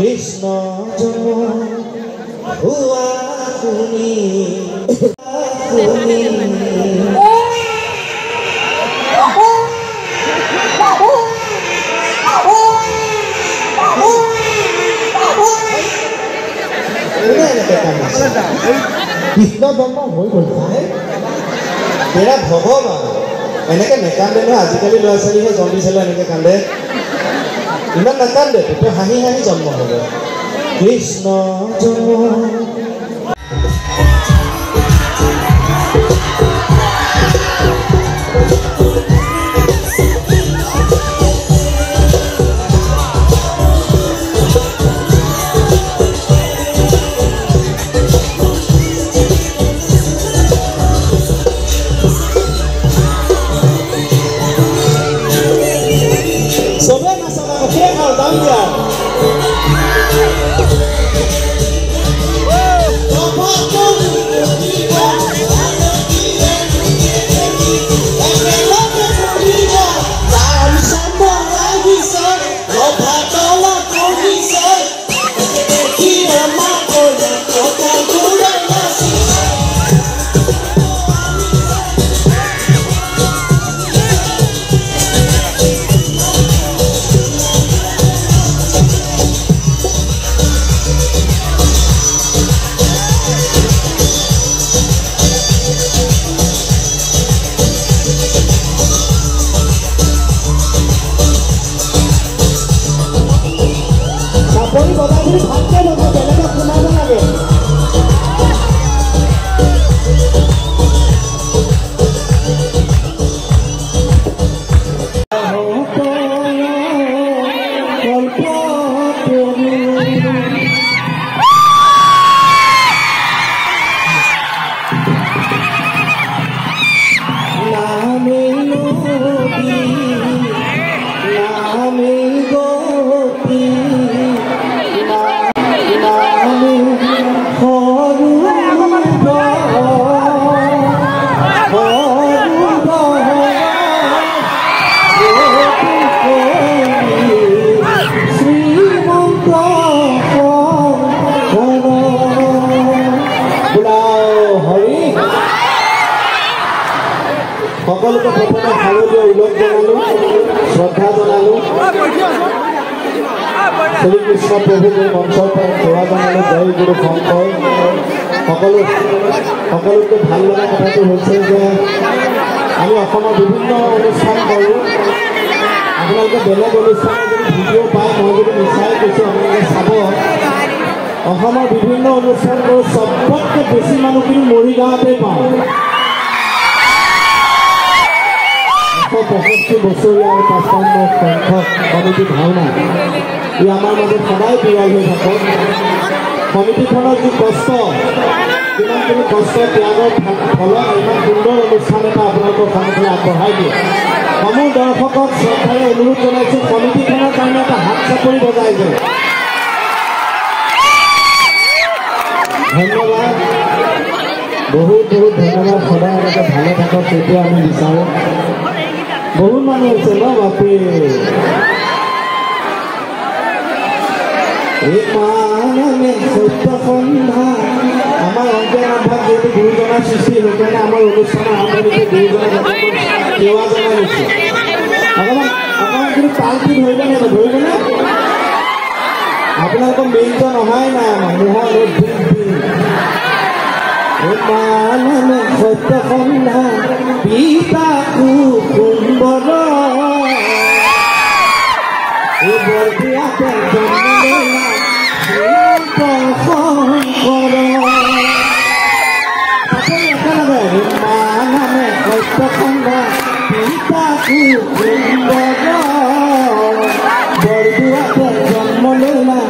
কৃষ্ণ জন্ম হোৱা শুনি শুনি কৃষ্ণ জন্ম হৈ গ'ল তেৰা ভগৱান। এনেকে নেকান্দে নহয়, আজিকালি ল'ৰা ছোৱালীহে জন্দিছ হ'লে এনেকে কান্দে, ইমান নাকান্দে, তেতিয়া হাঁহি হাঁহি জন্ম হ'ব। কৃষ্ণ জন্ম সকলোকে প্ৰথমে শাৰদীয় ওলগ জনালো, শ্ৰদ্ধা জনালো। শ্ৰীকৃষ্ণ প্ৰভুক এই মঞ্চৰ পৰা সেৱা জনালো। জয় গুৰু শংকৰ। সকলোতকৈ ভাল লগা কথাটো হৈছে যে আমি অসমৰ বিভিন্ন অনুষ্ঠান কৰোঁ। আপোনালোকে বেলেগ অনুষ্ঠানৰ যদি ভিডিঅ' পায়, মই যদি মিছাই কৈছোঁ আপোনালোকে চাব। অসমৰ বিভিন্ন অনুষ্ঠান কৰোঁ, চবতকৈ বেছি মানুহ কিন্তু মৰিগাঁৱতে পাওঁ। 165 বছৰীয়া আৰু 55 সংখ্যক সমিতি ভাওনা ই আমাৰ মাজত সদায় বিৰল হৈ থাকক। সমিতিখনৰ যি কষ্ট, কিমানখিনি কষ্ট ত্যাগৰ ফলত ইমান সুন্দৰ অনুষ্ঠান এটা আপোনালোকৰ সন্মুখলৈ আগবঢ়াই দিয়ে। সমূহ দৰ্শকক শ্ৰদ্ধাৰে অনুৰোধ জনাইছোঁ, সমিতিখনৰ কাৰণে এটা হাত চাপৰি বজাই যায়। ধন্যবাদ, বহুত বহুত ধন্যবাদ। সদায় এনেকৈ ভালে থাকক, সেইটো আমি বিচাৰোঁ। বহুত মানুহ আছে ন, বাপৰে। সত্য সন্ধ্যা আমাৰ অংকীয়া নামভাগ যিহেতু গুৰুজনাৰ সৃষ্টি, সেইকাৰণে আমাৰ অনুষ্ঠানৰ আৰম্ভণিতে গুৰুজনাক সেৱা জনাই লৈছোঁ। অকণমান অকণমান কিন্তু তালটো ধৰিব লাগিব, ধৰিবনে? আপোনালোকৰ মেইনজন অহাই নাই, আমাৰ মোহন নামে সত্য সন্ধ্যা পিতা কুম্বৰ বৰদিয়াতে জন্ম ললা শংকৰ। একেলগে মা নামে সত্য সন্ধ্যা পিতা কুম্বৰ বৰদুৱাতে জন্ম ললা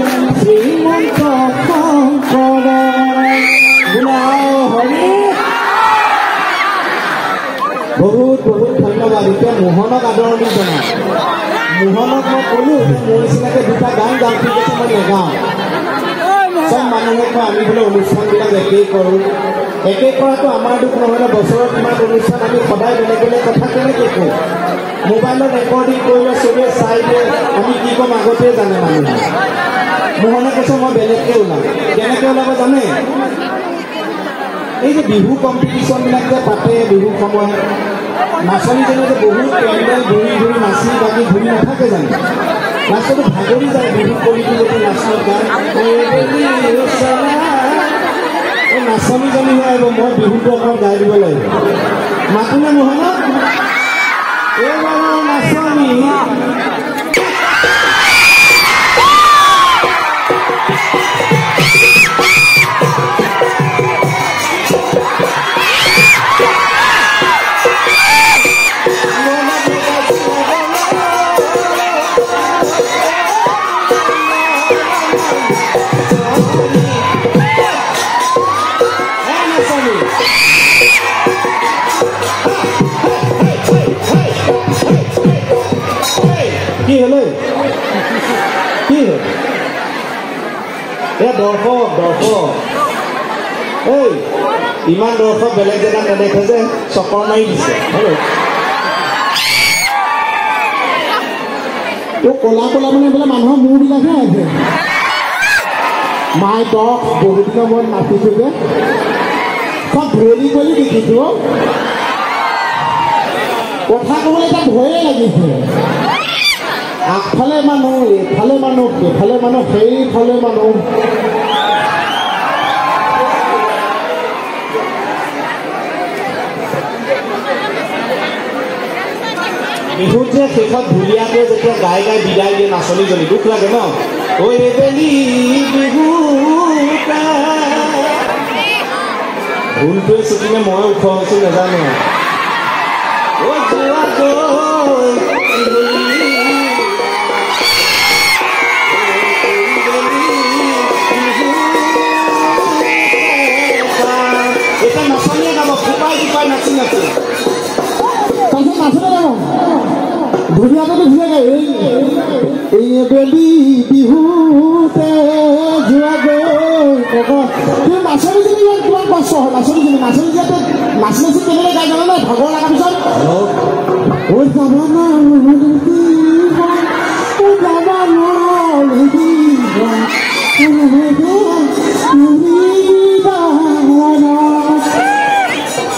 শ্ৰীমন্ত শংকৰ। বহুত বহুত ধন্যবাদ। এতিয়া মোহনক আদৰণি জনাওঁ। মোহনক মই ক'লো মোৰ নিচিনাকে দুটা গান গাওঁ, ঠিক আছে মই নেগাওঁ। চব মানুহে কয় আমি বোলে অনুষ্ঠানবিলাক একেই কৰোঁ। একেই কৰাটো আমাৰ দুখ নহয়, বছৰত ইমান অনুষ্ঠান আমি সদায় বেলেগ বেলেগ কথা কেনেকৈ কওঁ? মোবাইলত ৰেকৰ্ডিং কৰিলে চবেই চাই দিয়ে, আমি কি ক'ম আগতেই জানে মানুহে। মোহনে কৈছে মই বেলেগকে ওলাম। কেনেকে ওলাব জানে? এই যে বিহু কম্পিটিশ্যনবিলাক যে পাতে বিহু সময়ত, নাচনীজনে যে বহুত পেণ্ডেল ঘূৰি ঘূৰি নাচি বাগি ঘূৰি নাথাকে জানো? লাষ্টতো ভাগৰি যায় বিহু কৰি যেতিয়া নাচত গান। এই নাচনীজনীহে আহিব, মই বিহুটো অকণ গাই দিব লাগিব। মাতোনে মোহনক? এইবাৰৰ নাচনী কি হল? কি হল? এ দৰ্শক দৰ্শক, এই ইমান দৰ্শক বেলেগ জেগাত নেদেখে যে চকৰ মাৰি দিছে। কলা কলা মানে বোলে মানুহৰ মূৰবিলাকহে আছে। মাই দক বহুত দিনৰ মূৰত নাচিছো যে, চব ধুৱলি কৰি দেখিছো। কথা ক'বলৈ এটা ভয়ে লাগিছে। আগফালে মানুহ, এইফালে মানুহ, সেইফালে মানুহ, সেইফালে মানুহ। বিহুত যে শেষত ঢুলীয়াকে যেতিয়া গাই গাই বিদায় দিয়ে নাচনীজনী, দুখ লাগে ন? ঐ বেলি বিহুতে ঢোলটোৱে চুটিলে মই ওখ হৈছো নাজানো। ঐ যোৱা গৈ এতিয়া নাচনীয়ে গাব, ফোপাই ফোপাই নাচি নাচি। তাৰপিছত নাচনে গাব ধুনীয়াকে ধুনীয়াকে। এই বেলি বিহুতে যোৱা গৈ কিন্তু নাচনীজনী ইমান কিমান কষ্ট হয়। নাচনীজনী নাচনী যিহেতু নাচি নাচি কেনেকৈ গাই জানে নাই? ভাগৰ লগাৰ পিছত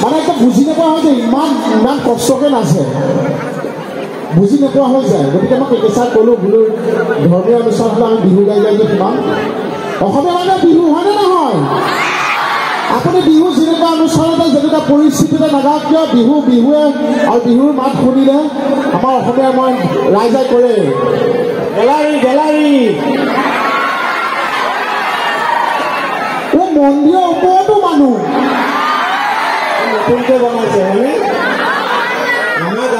মানে একদম বুজি নোপোৱা হৈ যায়। ইমান ইমান কষ্টকে নাচে, বুজি নোপোৱা হৈ যায়। গতিকে মই কেকেচাক ক'লো বোলো ধৰ্মীয় অনুষ্ঠান হ'লে আমি বিহু গাই গাই যে কিমান অসমীয়া মানে বিহু হয়নে নহয়? আপুনি বিহু যেনেকুৱা অনুষ্ঠানতে যেনেকুৱা পৰিস্থিতিতে নাগাওক কিয়, বিহু বিহুৱে আৰু বিহুৰ মাত শুনিলে আমাৰ অসমীয়া মই ৰাইজে কৰে। গেলাৰী গেলাৰী অ মন্দিৰৰ ওপৰতো মানুহ নতুনকে বনাইছে হয়নে? আমাৰ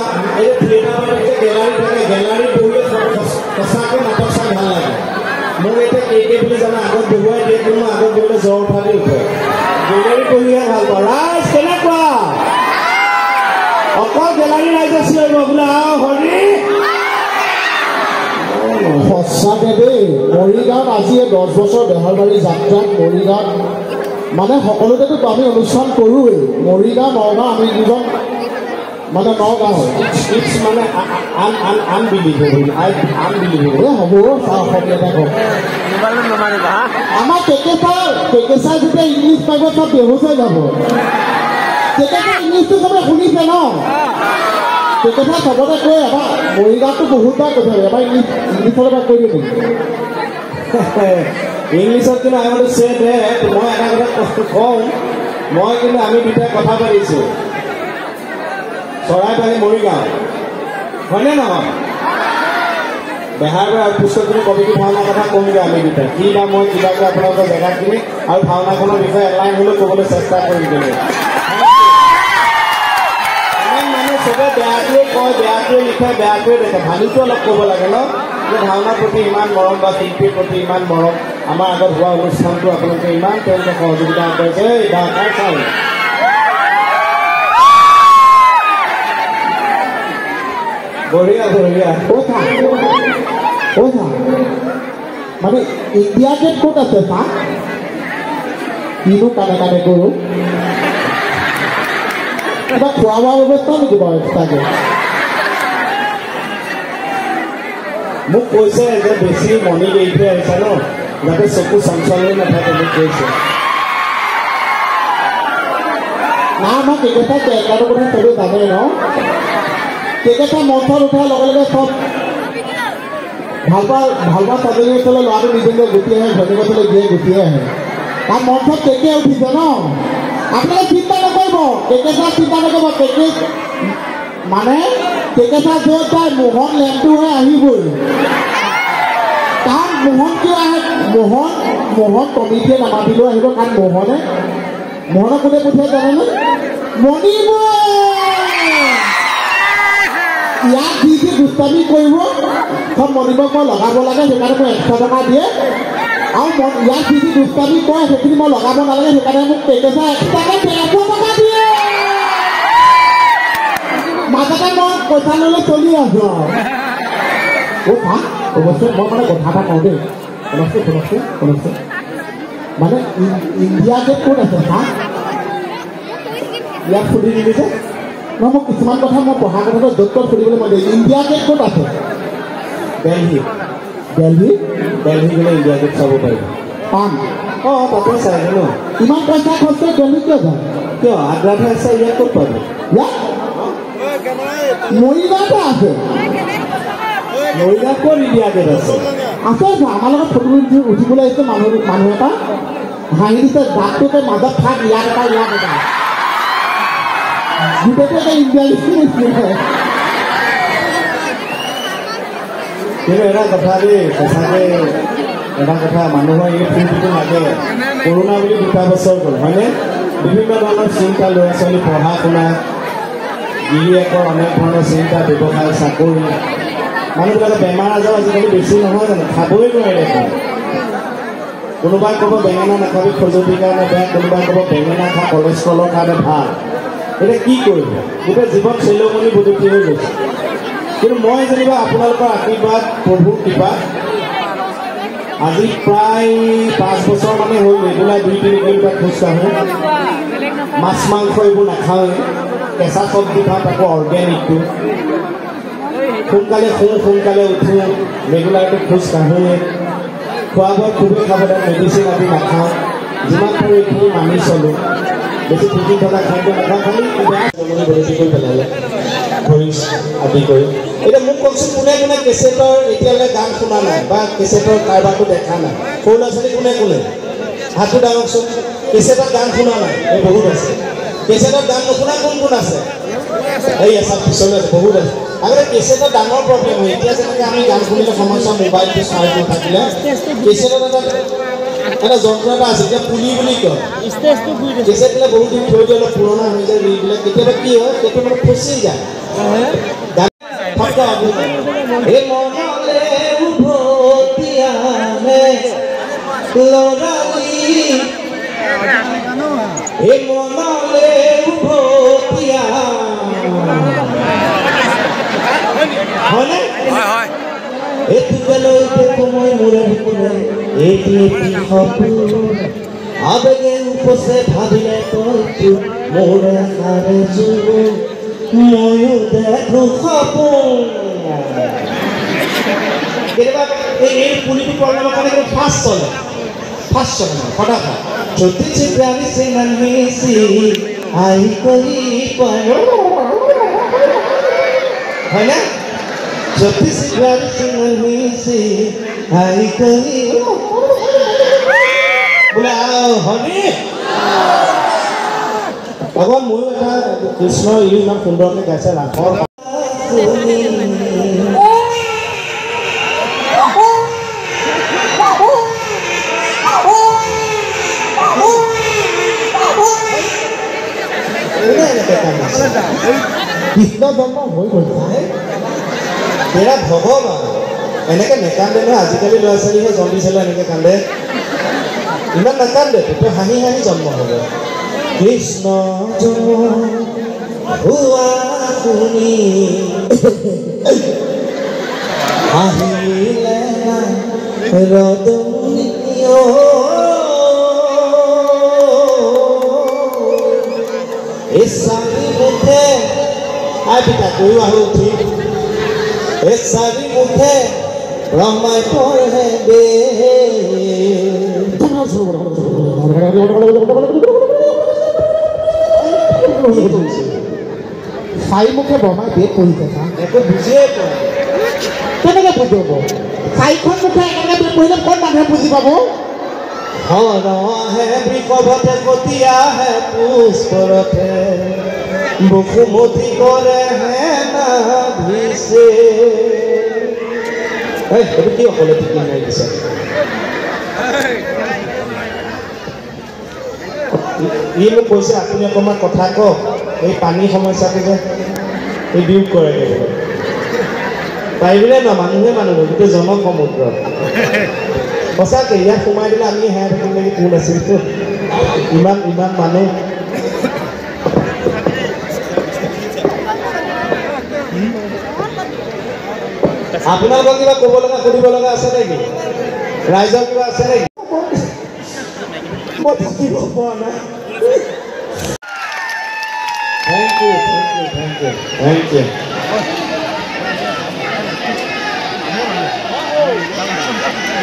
এই থিয়েটাৰত যে গেলাৰী থাকে, গেলাৰীত বহিয়ে সঁচাকৈ নাটক চাই ভাল লাগে। মোক এতিয়া কে কে বুলি জানা আগত বহুৱাই দিয়ে, কিন্তু আগত বহিলে জ্বৰ উঠা দি উঠে। গেলাৰী বহিহে ভাল পাওঁ। ৰাইজ কেনেকুৱা? অকল গেলাৰী ৰাইজে চিঞৰিব বোলে আহ হৰি। সঁচাকে দেই, মৰিগাঁৱত আজি এই 10 বছৰ বেহাৰবাৰী যাত্ৰাত মৰিগাঁৱত মানে সকলোতেতো আমি অনুষ্ঠান কৰোঁৱেই। মৰিগাঁও নগাঁও আমি দুজন মানে নগাঁও it's মানে আনবিলিভেবল, আনবিলিভেবল। এই হ'ব অসমীয়া এটা কওক। আমাৰ কেকেচাৰ যেতিয়া ইংলিছ পাৰিব চব বেহুচ হৈ যাব। কেকেচাৰ ইংলিছটো চবে শুনিছে ন? কেকেচাৰ চবতে কৈ এবাৰ মৰিগাঁৱতো বহুতবাৰ কৈছে, এবাৰ ইংলিছত এবাৰ কৈ দিওঁ। ইংলিছত কিন্তু আই ৱান্ট টু চে that মই এটা কথা কওঁ, মই কিন্তু আমি দুটাই কথা পাতিছোঁ চৰাইবাহী মৰিগাঁও হয়নে নহয়? বেহাৰবাৰী আউটপোষ্টত কিন্তু কমিটি ভাওনাৰ কথা কমগৈ আমি দুটাই, কি বা মই কিবাকৈ আপোনালোকৰ জেগাখিনি আৰু ভাওনাখনৰ বিষয়ে এলাইন হ'লেও ক'বলৈ চেষ্টা কৰিম। কিন্তু ইমান মানুহ চবে বেয়াটোৱে কয়, বেয়াটোৱে লিখে, বেয়াটোৱে দেখে, ভালটো অলপ ক'ব লাগে ন? যে ভাওনাৰ প্ৰতি ইমান মৰম বা শিল্পীৰ প্ৰতি ইমান মৰম, আমাৰ আগত হোৱা অনুষ্ঠানটো আপোনালোকে ইমান তেওঁলোকে সহযোগিতা আগবঢ়াইছে। এই বা কাৰ চাউণ্ড? বঢ়িয়া বঢ়িয়া। মানে ইণ্ডিয়া গেট ক'ত আছে চা? কিনো কানে কানে কৰোঁ, কিবা খোৱা বোৱা ব্যৱস্থা নেকি বাৰু এক্সট্ৰাকে? মোক কৈছে যে বেছি মণি এৰি থৈ আহিছা ন, যাতে চকু চঞ্চল হৈ নাথাকে মোক কৈছে। না মই কেকেটা কেৰেক্টাৰটোৰ কথা চবেই জানে ন। কেকেটা মঞ্চত উঠাৰ লগে লগে চব ভালপোৱা ভালপোৱা ছোৱালীজনীৰ ওচৰলৈ ল'ৰাটো নিজে নিজে গুচি আহে, ঘৈণীয়েকৰ ওচৰলৈ গিয়ে গুচি আহে। কাৰণ মঞ্চত কেকে উঠিছে ন। আপোনালোকে চিন্তা নকৰিব, কেকে ছাৰ চিন্তা নকৰিব। কেকে মানে কেকে ছাৰ য'ত যায় মোহন লেমটো হৈ আহিবই। কাৰণ মোহন কিয় আহে? মোহন মোহন কমিটিয়ে নামাতিলেও আহিব। কাৰণ মোহনে মোহনক কোনে পঠিয়াই জানেনে? মণিব। ইয়াত যি যি দুষ্টামি কৰিব চব মণিবক মই লগাব লাগে, সেইকাৰণে মোক 100 টকা দিয়ে। আৰু ইয়াত যি যি দুষ্টামি কৰে সেইখিনি মই লগাব নালাগে, সেইকাৰণে মোক কেকেচা এক্সট্ৰাকে 150 টকা দিয়ে। মাজতে মই পইচা লৈ চলি আছো আৰু। অৱশ্যে মই মানে কথা এটা কওঁ দেই, শুনকচোন শুনকচোন শুনকচোন, মানে ইণ্ডিয়া গেট ক'ত আছে? হা, ইয়াত সুধি দিলি যে নহয়, মই কিছুমান কথা মই পঢ়া কথাটো য'ত ত'ত সুধিবলৈ মন যায়। ইণ্ডিয়া গেট ক'ত আছে? দেলহি। দেলহি? দেলহি গ'লে ইণ্ডিয়া গেট চাব পাৰিব। পাম? অঁ, তাতে চাই ন। ইমান পইচা খৰচ কৰি দেলহি কিয় যায়? কিয় আগ্ৰাতহে আছে, ইয়াত ক'ত পাব? ইয়াত মৰিগাঁৱতে আছে। মৰিগাঁৱত ক'ত ইণ্ডিয়া গেট আছে? আছে, আমাৰ লগত ফটো উঠিবলৈ আহিছে মানুহ মানুহ এটা, হাঁহি দিছে, দাঁতটোতে মাজত থাক, ইয়াত এটা ইয়াত এটা, গোটেইটো এটা ইণ্ডিয়া। কিন্তু এটা কথা দেই, সঁচাকে এটা কথা, মানুহৰ এই ফূৰ্তিটো লাগে। কৰোণা বুলি 2 বছৰ গ'ল হয়নে? বিভিন্ন ধৰণৰ চিন্তা, ল'ৰা ছোৱালী পঢ়া শুনা, গিৰিয়েকৰ অনেক ধৰণৰ চিন্তা, ব্যৱসায়, চাকৰি, মানুহবিলাকৰ বেমাৰ আজাৰ আজিকালি বেছি নহয় জানো? খাবই নোৱাৰে দেখোন। কোনোবাই ক'ব বেঙেনা নাখাবি খজুৱতিৰ কাৰণে বেয়া, কোনোবাই ক'ব বেঙেনা খা কলেষ্ট্ৰলৰ কাৰণে ভাল। এতিয়া কি কৰিব? গোটেই জীৱন চেলমণি বুজুকি হৈ গৈছে। কিন্তু মই যেনিবা আপোনালোকৰ আশীৰ্বাদ, প্ৰভুৰ কৃপাত আজি প্ৰায় 5 বছৰ মানে হ'ল ৰেগুলাৰ 2-3 কিলোমিটাৰ খোজ কাঢ়োঁ। মাছ মাংস এইবোৰ নাখাওঁৱেই, কেঁচা চব্জি খাওঁ, তাকো অৰ্গেনিকটো। সোনকালে শুওঁ, সোনকালে উঠোঁ, ৰেগুলাৰটো খোজ কাঢ়োঁৱেই। খোৱা বোৱা খুবেই সাৱধান, মেডিচিন আদি নাখাওঁ, যিমান পাৰোঁ এইখিনি মানি চলোঁ। বেছি প্ৰটিন থকা খাদ্য নাখাওঁ, খালি বেয়া জমনি বদলি কৰি পেলালে ভৰি আদি কৰি। এতিয়া মোক কওকচোন, কোনে কোনে কেছেটৰ এতিয়ালৈকে গান শুনা নাই বা কেছেটৰ কাৰবাৰটো দেখা নাই? সৰু ল'ৰা ছোৱালী কোনে কোনে? হাতটো ডাঙৰচোন। কেছেটত গান শুনা নাই? এই বহুত আছে। কেছেটত গান নুশুনা কোন কোন আছে? এই এচাম পিছলৈ আছে, বহুত আছে। আগতে কেছেটত ডাঙৰ প্ৰব্লেম হয়। এতিয়া যেনেকৈ আমি গান শুনিলে সমস্যা, মোবাইলটো চাৰ্জ নাথাকিলে, কেছেটত এটা যন্ত্ৰ এটা আছে, এতিয়া পুলি বুলি কয়। কেছেটবিলাক বহুত দিন থৈ দিয়ে, অলপ পুৰণা হৈ যায় ৰিলবিলাক। কেতিয়াবা কি হয়, সেইটো মানে ফচি যায়। এই মনলে উভতি আহে ল'ৰালি, এই মনলে উভতি আহে, হয়নে? এইটোকে লৈ দেখো মই মূৰে বুকুৰে এটি এটি সপোন, আবেগে উপচে ভাবিলে তইতো মোৰ আশাৰে জোন, ময়ো দেখো সপোন। কেতিয়াবা এই পুলিটো প্ৰব্লেমৰ কাৰণে কিন্তু ফাষ্ট চলে, ফাষ্ট চলে মানে ফটাফট। छोटी सी प्यारी सी नन्ही सी आई कोई হয়নে? छोटी सी प्यारी सी नन्ही सी आई कोई বোলে আও হনি। ভগৱান, ময়ো এটা কৃষ্ণ ই ইমান সুন্দৰকৈ গাইছে ৰাসৰ। কৃষ্ণ জন্ম হৈ গ'ল এৰা ভগৱান, এনেকে নেকান্দে নহয়। আজিকালি ল'ৰা ছোৱালীহে জন্দিছ হ'লে এনেকে কান্দে, ইমান নাকান্দে, তেতিয়া হাঁহি হাঁহি জন্ম হ'ব। কৃষ্ণ জন্ম হোৱা শুনি হাঁহিলে ৰদনী, এই চাৰি মুখে আই পিতা গৈও আহো উঠি, এই চাৰি মুখে ব্ৰহ্মাই পঢ়ে বেদ। চাৰিমুখে বমাই বেদ পঢ়িছে ছাৰ একো বুজিয়ে পোৱা কেনেকৈ বুজিব চাৰিখন মুখে একেলগে বেদ পঢ়িলে ক'ত মানুহে বুজি পাব হৰহে বৃষভতে কটিয়াহে পুষ্পৰথে বসুমতী কৰে হে নাভিছে। এইটো কি অকলে টিকি মাৰি দিছে? ই মোক কৈছে আপুনি অকণমান কথা কওক, এই পানী সমস্যাটো যে এই বিয়োগ কৰে পাৰিবিনে ন? মানুহে মানুহ গোটেই জনসমুদ্ৰ সঁচাকৈ ইয়াত সোমাই দিলে আমি হেৰাই থাকিম নেকি? কোন আছিল ইমান ইমান মানুহ। আপোনালোকৰ কিবা ক'ব লগা সুধিব লগা আছে নেকি? ৰাইজৰ কিবা আছে নেকি? মই থাকিব পৰা নাই। Thank you, thank you, thank you, thank you.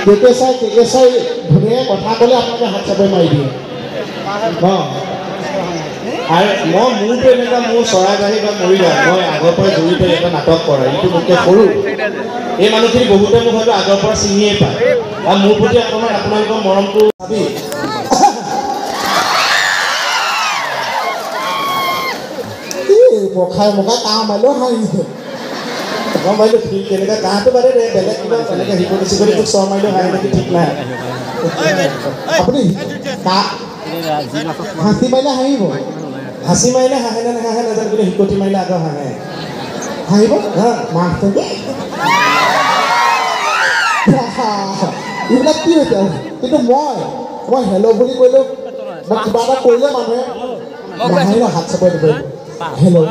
কেকে চাই ধুনীয়াকৈ কথা ক'লে আপোনালোকে হাত চাপৰি মাৰি দিয়ে। অঁ, আৰু মই মোৰতো এনেকুৱা মোৰ চৰাইবাহী বা মৰিগাঁও মই আগৰ পৰাই জড়িত, এটা নাটক কৰা, এইটো মোতকৈ সৰু। এই মানুহখিনি বহুতে মোক হয়তো আগৰ পৰা চিনিয়ে পায় আৰু মোৰ প্ৰতি অকণমান আপোনালোকৰ মৰমটো ভাবি মখাই মখাই কাহ মাৰিলেও হাঁহিছে। গম পাইছোঁ ফিল কেনেকুৱা কাহটো বাদে দে, বেলেগ কিবা তেনেকৈ শিকনি চিকনি তোক চৰ মাৰিলেও হাঁহে নেকি ঠিক নাই। আপুনি হাঁচি মাৰিলে হাঁহিব? হাঁচি মাৰিলে হাঁহে নে নাহাঁহে নাজানো, কিন্তু শিকটি মাৰিলে আগৰ হাঁহে। হাঁহিব? মাছ এইবিলাক কি হৈছে? কিন্তু মই হেল্ল' বুলি কৰিলেও বা কিবা এটা কৰিলে মানুহে নাহাঁহিলে হাত চাপৰি দিব। হেল্ল',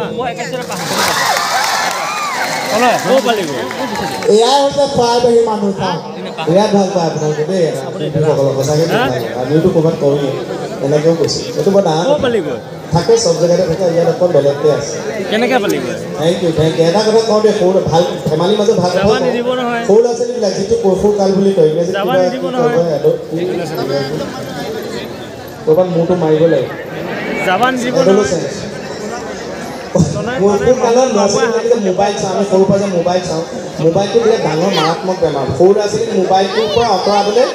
এয়াই হৈছে চৰাইবাহী মানুহ। বিৰাট ভাল পায় আপোনালোকে দেই শিল্পীসকলক, সঁচাকৈ আমিওতো ক'ৰবাত কৰোঁ, এনেকৈও কৈছোঁ। এইটো বৰ ডাঙৰ থাকে, চব জেগাতে থাকে, ইয়াত অকণ বেলেগকৈ আছে। Thank you, thank you. এটা কথা কওঁ দেই, সৰু ভাল ধেমালিৰ মাজত ভাল কথা, সৰু ল'ৰা ছোৱালীবিলাক যিটো কৈশোৰ কাল বুলি কয়, ইংৰাজীত ক'ৰবাত মূৰটো মাৰিব লাগে। কৈশোৰ কালত ল'ৰা ছোৱালীবিলাকে যে মোবাইল চাওঁ, আমি সৰুৰ পৰা যে মোবাইল চাওঁ, মোবাইলটো বিৰাট ডাঙৰ মাৰাত্মক বেমাৰ। সৰু ল'ৰা ছোৱালীক মোবাইলটোৰ পৰা আঁতৰাবলৈ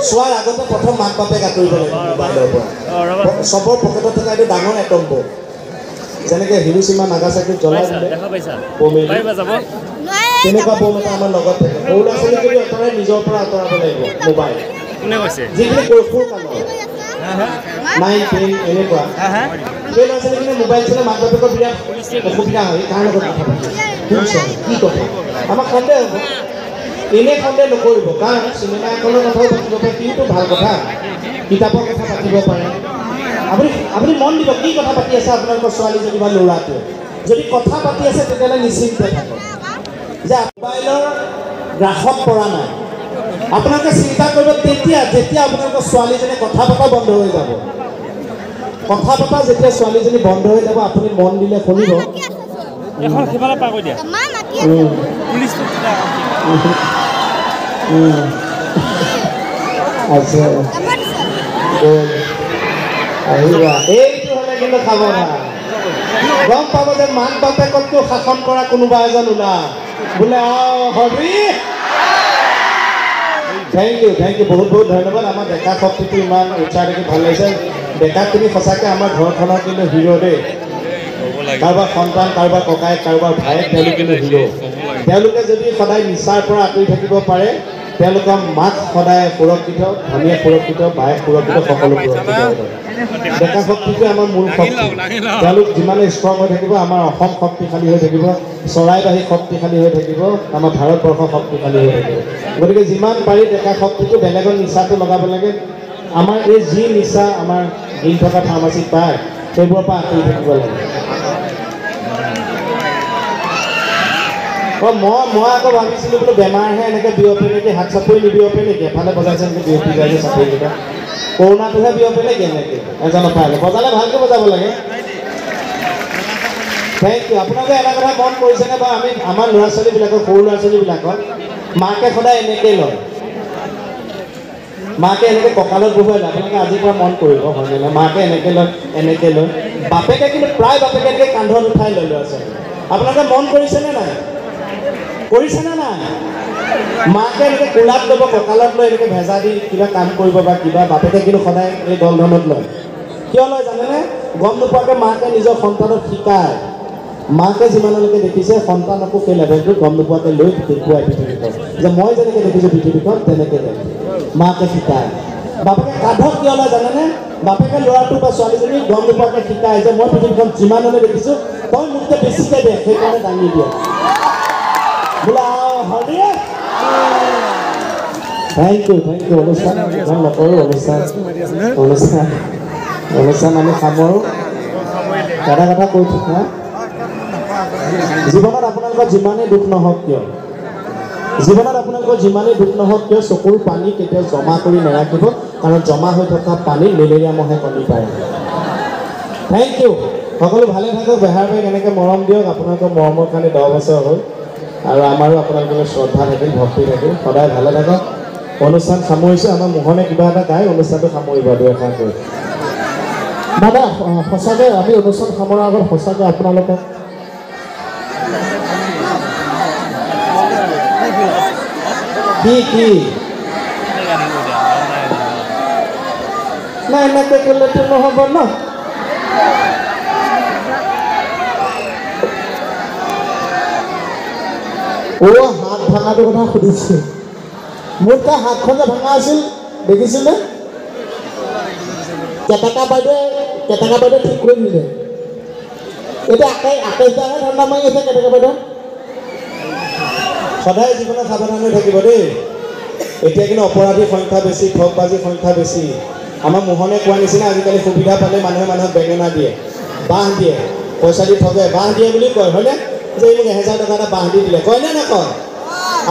চোৱাৰ আগতে প্ৰথম মাক বাপেক আঁতৰিব লাগিব মোবাইলৰ পৰা। চবৰ পকেটত থকা এইটো ডাঙৰ এটম বম, যেনেকৈ হিৰোচিমা নাগাচাকিত জ্বলাই দিলে বমেই, তেনেকুৱা বম এটা আমাৰ লগত থাকে। সৰু ল'ৰা ছোৱালীক যদি আঁতৰাই নিজৰ পৰা আঁতৰাব লাগিব মোবাইল, যিখিনি কৈশোৰ কালৰ 9, 10 এনেকুৱা সেই ল'ৰা ছোৱালীখিনি মোবাইল চালে মাক বাপেকৰ বিৰাট অসুবিধা হয়। কাৰ লগত কথা পাতে, কোন ছোৱালী, কি কথা, আমাক সন্দেহ হ'ব। এনেই সন্দেহ নকৰিব, কাৰণ চিনেমা এখনৰ কথাও পাতিব পাৰে, কিন্তু ভাল কথা কিতাপৰ কথা পাতিব পাৰে। আপুনি মন দিব কি কথা পাতি আছে আপোনালোকৰ ছোৱালীজনী বা ল'ৰাটোৱে। যদি কথা পাতি আছে তেতিয়াহ'লে নিশ্চিন্তে থাকক যে মোবাইলৰ গ্ৰাসত পৰা নাই। আপোনালোকে চিন্তা কৰিব তেতিয়া যেতিয়া আপোনালোকৰ ছোৱালীজনী কথা পতা বন্ধ হৈ যাব, কথা পতা যেতিয়া ছোৱালীজনী বন্ধ হৈ যাব, আপুনি মন দিলে শুনিব। আচ্ছা, আহিবা। এইটো হ'লে কিন্তু সাৱধান, গম পাব যে মাক বাপেকতকৈ শাসন কৰা কোনোবা এজন ওলা বোলে। Hari, thank U, thank U, বহুত বহুত ধন্যবাদ। আমাৰ ডেকা শক্তিটো ইমান উৎসাহ দেখি ভাল লাগিছে। ডেকাক তুমি সঁচাকৈ আমাৰ ঘৰখনৰ কিন্তু হিৰ' দেই। কাৰোবাৰ সন্তান, কাৰোবাৰ ককায়েক, কাৰোবাৰ ভায়েক, তেওঁলোক কিন্তু হিৰ'। তেওঁলোকে যদি সদায় নিচাৰ পৰা আঁতৰি থাকিব পাৰে, তেওঁলোকৰ মাক সদায় সুৰক্ষিত, ভনীয়েক সুৰক্ষিত, বায়েক সুৰক্ষিত, সকলো সুৰক্ষিত হৈ থাকে। ডেকা শক্তিটোৱে আমাৰ মূল শক্তি। তেওঁলোক যিমানে ষ্ট্ৰং হৈ থাকিব, আমাৰ অসম শক্তিশালী হৈ থাকিব, চৰাইবাহী শক্তিশালী হৈ থাকিব, আমাৰ ভাৰতবৰ্ষ শক্তিশালী হৈ থাকিব। গতিকে যিমান পাৰি ডেকা শক্তিটো বেলেগৰ নিচাটো লগাব লাগে। আমাৰ এই যি নিচা আমাৰ দিন থকা ফাৰ্মাচীত পায়, সেইবোৰৰ পৰা আঁতৰি থাকিব লাগে। অঁ, মই আকৌ ভাবিছিলোঁ বোলো বেমাৰহে এনেকৈ বিয়পে নেকি, হাত চাপৰি নিবিয়পে নেকি, এফালে বজাইছে এনেকৈ বিয়পি যায় যে চাপৰিকেইটা, কৰোণাটোহে বিয়পে নেকি এনেকৈ এজনৰ পৰা বজালে ভালকৈ বজাব লাগে। Thank U. আপোনালোকে এটা কথা মন কৰিছেনে বাৰু, আমি আমাৰ ল'ৰা ছোৱালীবিলাকক, সৰু ল'ৰা ছোৱালীবিলাকক মাকে সদায় এনেকৈ লয়। মাকে এনেকৈ কঁকালত বহুৱাই লয়। আপোনালোকে আজিৰ পৰা মন কৰিব, হয়নে নহয়? মাকে এনেকৈ লয়, এনেকৈ লয়। বাপেকে কিন্তু প্ৰায় বাপেকে এনেকৈ কান্ধত উঠাই লৈ ল'ৰা ছোৱালী। আপোনালোকে মন কৰিছেনে নাই? কৰিছেনে নাই? মাকে এনেকৈ কোলাত ল'ব, কঁকালত লৈ এনেকৈ ভেজা দি কিবা কাম কৰিব বা কিবা, বাপেকে কিন্তু সদায় এই গলধনত লয়। কিয় লয় জানেনে? গম নোপোৱাকৈ মাকে নিজৰ সন্তানক শিকায়। মাকে যিমানলৈকে দেখিছে সন্তানকো সেই লেভেলটো গম নোপোৱাকৈ লৈ দেখুৱাই পৃথিৱীখন, যে মই যেনেকৈ দেখিছোঁ পৃথিৱীখন তেনেকৈ দে। মাকে শিকায়। বাপেকে কান্ধত কিয় লয় জানেনে? বাপেকে ল'ৰাটো বা ছোৱালীজনীক গম নোপোৱাকৈ শিকায় যে মই পৃথিৱীখন যিমানলৈ দেখিছোঁ তই মোতকৈ বেছিকৈ দে, সেইকাৰণে দাঙি দিয়ে। বোলে Hari, thank U, thank U. অনুষ্ঠান ইমান নকৰোঁ, অনুষ্ঠান অনুষ্ঠান অনুষ্ঠান আমি সামৰোঁ। এটা কথা কৈ থাকা, জীৱনত আপোনালোকৰ যিমানেই দুখ নহওক কিয়, জীৱনত আপোনালোকৰ যিমানেই দুখ নহওক কিয়, চকুৰ পানী কেতিয়াও জমা কৰি নাৰাখিব, কাৰণ জমা হৈ থকা পানী মেলেৰিয়া মহে কণী পাৰে। Thank U. সকলো ভালে থাকক। বেহাৰবাৰীক এনেকৈ মৰম দিয়ক। আপোনালোকৰ মৰমৰ কাৰণে 10 বছৰ হ'ল আৰু আমাৰো আপোনালোকৰ শ্ৰদ্ধা থাকিল, ভক্তি থাকিল। সদায় ভালে থাকক। অনুষ্ঠান সামৰিছোঁ। আমাৰ মোহনে কিবা এটা গাই অনুষ্ঠানটো সামৰিব দুই এষাৰ কৈ। দাদা, সঁচাকৈ আমি অনুষ্ঠান সামৰাৰ আগত সঁচাকৈ আপোনালোকক কি কি নাই এনেকৈ ক'লেতো নহ'ব ন। অ' হাত ভাঙাটোৰ কথা সুধিছে। মোৰ তাৰ হাতখন যে ভাঙা আছিল দেখিছিলে? কেটেকা বাইদেৱে ঠিক কৰি দিলে। এতিয়া আকাশদাহে ঠাণ্ডা মাৰি আছে। কেটেকা বাইদেউ সদায় জীৱনত সাৱধান হৈ থাকিব দেই। এতিয়া কিন্তু অপৰাধীৰ সংখ্যা বেছি, ঠগবাজিৰ সংখ্যা বেছি। আমাৰ মোহনে কোৱা নিচিনা আজিকালি সুবিধা পালে মানুহে মানুহক বেঙেনা দিয়ে, বাঁহ দিয়ে, পইচা দি ঠগে, বাঁহ দিয়ে বুলি কয়, হয়নে? যে মোক 1000 টকা এটা বাঁহ দি দিলে, কয়নে নকয়?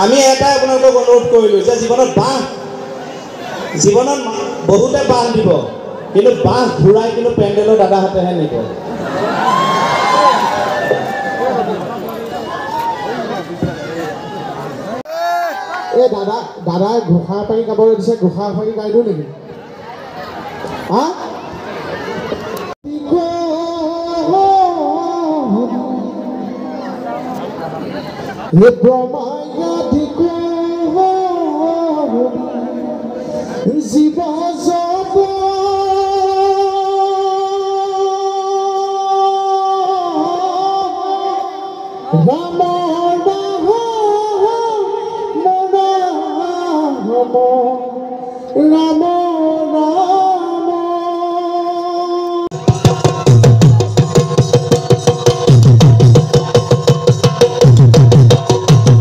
আমি এটাই আপোনালোকক অনুৰোধ কৰিলোঁ যে জীৱনত বাঁহ, জীৱনত বহুতে বাঁহ দিব, কিন্তু বাঁহ ঘূৰাই কিন্তু পেণ্ডেলৰ দাদাহঁতেহে নিব। এই দাদা, দাদাই ঘোষা পাৰি গাবলৈ দিছে, ঘোষা পাৰি গাই দিওঁ নেকি? হা, হে জীৱ জব ৰাম ৰাম ৰাম।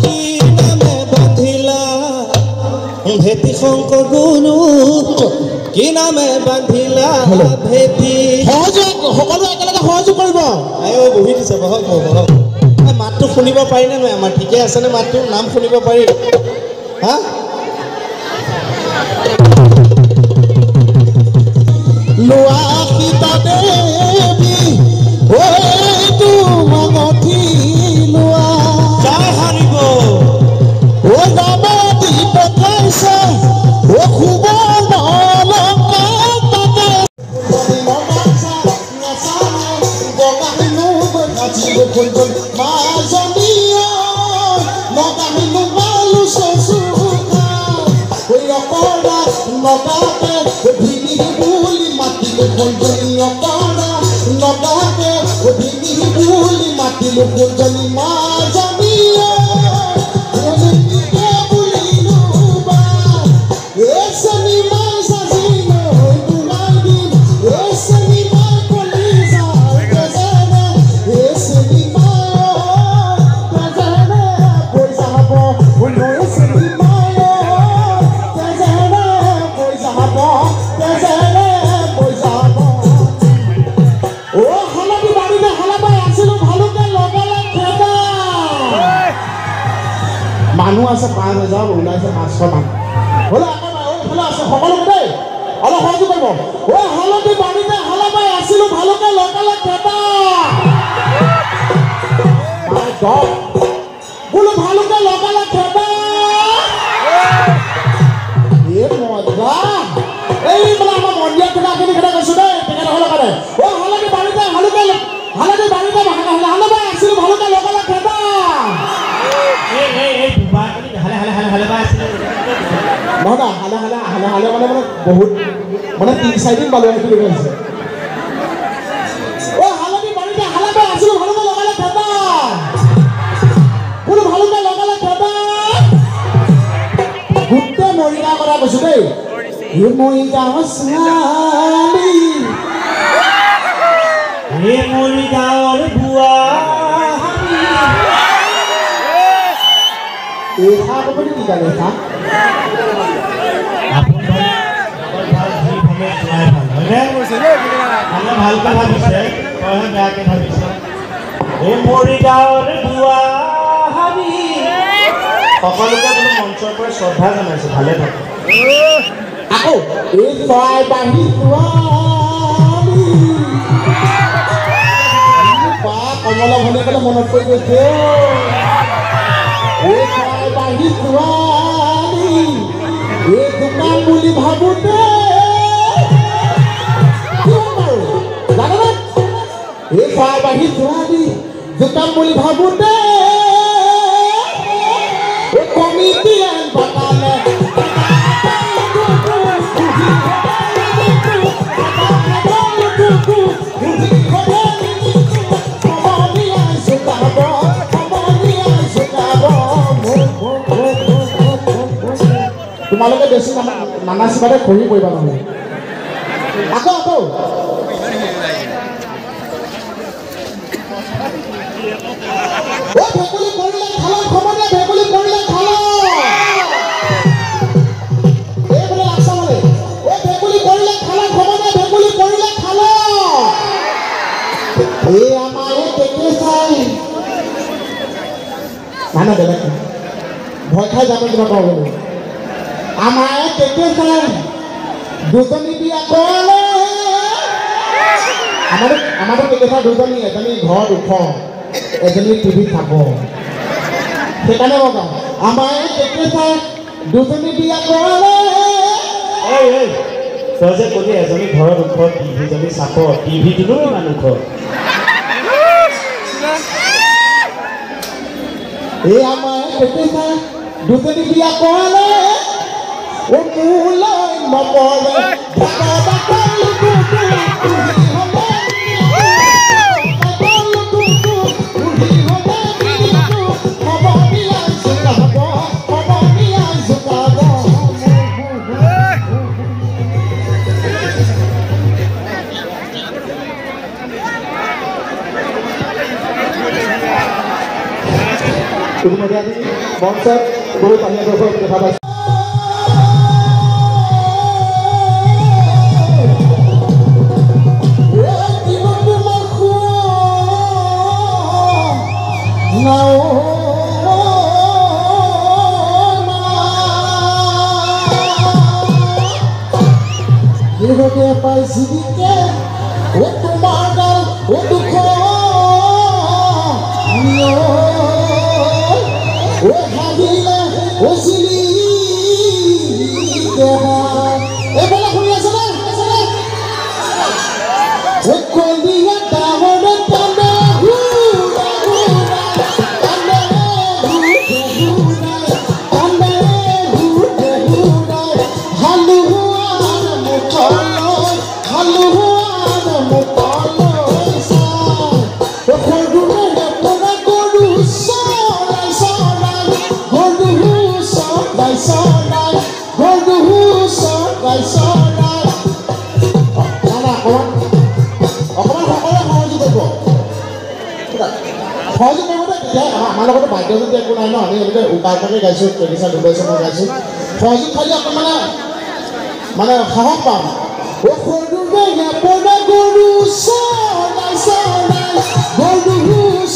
কি নামে বান্ধিলা ভেটি শংকৰ গুৰু, কি নামে বান্ধিলা ভেটি? সহযোগ, সকলোৱে একেলগে সহযোগ কৰিব। আই অ' বহি দিছে, বহক বহক। মাতটো শুনিব পাৰিনে নহয়? আমাৰ ঠিকে আছেনে মাতটো? নাম শুনিব পাৰি? হা, লোৱা সীতা দেৱী ঐ তোমাক লোৱা, জয় হৰিব। ঐ ৰামে দি পঠাইছে অ সুবৰ্ণ অলংকাৰ তাতে। মাজনী নগাহিনো মালো চচুকা অকৰা নগাতে ভিনি বুলি মাতিলো ফুলজনী, অকৰা নগাতে ভিনি বুলি মাতিলো ফুলজনী, মাজনী বুলিলো বা এজনী মাই সাজিলৈ বুলাই দিম, এজনী মাই কলিজাৰ তেজেৰে, এজনী মাই তেজেৰে বৈ যাব, এজনী মাই তেজেৰে বৈ যাব, তেজেৰে বৈ যাব। অ হালধি বাৰীতে হালাবাই আছিলো, ভালুকে লগালে খেদা। মানুহ আছে 5000, ওলাইছে 500 মান। হ'লে আকৌ এইফালে আছে সকলোকে দেই, অলপ সহযোগ কৰিব। ঐ হালধি বাৰীতে হালাবাই আছিলো, ভালুকে লগালে খেদা। My God, বোলো ভালুকে লগালে খেদা। এ মজা। নহয় না হালে হালে হালে হালে মানে মানে বহুত মানে 3-4 দিন পালো সেইটো হৈছে। অ হালধি বাৰীতে হালাতে আছিলো ভালকে লগালে খেদা কোনো ভালকে লগালে খেদা গোটেই মৰিগাঁৱৰ কথা কৈছো দেই। হে মৰিগাঁও ছোৱালী হে মৰিগাঁৱৰ বুৱা এইষা ক'ব কি গালে এইষা ভালকে ভাবিছে তইহে বেয়াকে ভাবিছে। এই মৰিগাঁৱৰ বুৱাহাৰী সকলোকে বোলো মঞ্চৰ পৰা শ্ৰদ্ধা জনাইছো, ভালে থাকে। আকৌ এই চৰাই বাঢ়ি ছোৱালী বা কমলা ভনী ক'লে মনত পৰি গৈছে। এই চৰাই বাঢ়ি ছোৱালী এই দোকান বুলি ভাবোতে জানেনে এই চৰাই বাঢ়ি ছোৱালী দোকান বুলি ভাবোতে কমিটি বাটালে তোমালোকে বেছি নানাচিবাতে খহি পৰিবা নহ'লে। আকৌ আকৌ ভেকুলী পৰিলে খালক সমনীয়া ভেকুলী পৰিলে খালক এইফালে লাচালে অ ভেকুলী পৰিলে খালক সমনীয়া ভেকুলী পৰিলে খালক এই আমাৰ কেকে চাই নাই বেলেগ ভয় খাই যাব কিবা কওঁ বোলো। আমাৰ কেকে চাই দুজনী বিয়া কৰালে আমাৰতো কেকে চাই দুজনী, এজনী ঘৰত ওখ, এজনী টিভিত থাকো, সেইকাৰণে মই কওঁ আমাৰ কেকে চাই দুজনী বিয়া কৰালে। এই এই তই যে কলি এজনী ঘৰত ওখ টিভিজনী চাপৰ, টিভিটোনো কিমান ওখ? এই আমাৰ কেকে চাই দুজনী বিয়া কৰালে ও মোলৈ নপৰে ইতিমধ্যে আমি মঞ্চত বহু পানীয় দৰ্শক দেখা পাইছোঁ। পাইছিলিকে ও তোমাৰ গাল ও দুখ ও হাঁহিলে ও চিলি এইফালে শুনি আছে নে? ও কলিয়া ডাঙৰে কান্দে হুৰা হুৰা কান্দে হুৰা কান্দে হুৰা হুৰা হালুৱাৰ মুখলৈ হালুৱাৰ মুখলৈ চাই সৰুৰে পৰা গৰু চৰাই চৰাই গৰু চৰাই চৰাই গৰু চৰাই চৰাই। না অকণমান অকণমান সকলোৱে সহযোগ কৰিব, সহযোগ কৰিব দেই। তেতিয়া আমাৰ লগতো বাদ্যযন্ত্ৰ একো নাই ন, আমি এনেকৈ উকা উকাকৈ গাইছোঁ, কেকিচা ঢোকাইছোঁ, মই গাইছোঁ। সহযোগ খালি অকণমান মানে সাহস পাম। ও সৰুৰে পৰা গৰু চৰাই চৰাই গৰু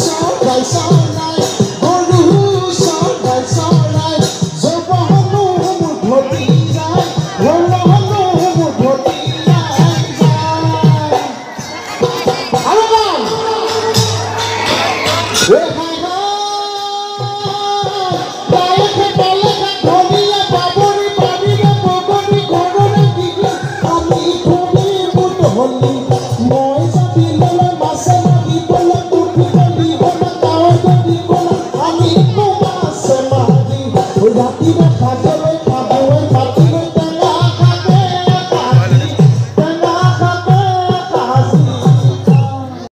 চৰাই চৰাই গৰু চৰাই চৰাই যৌৱনো মোৰ ভতি যায় যৌৱনো মোৰ ভতি যায় আৰু গান I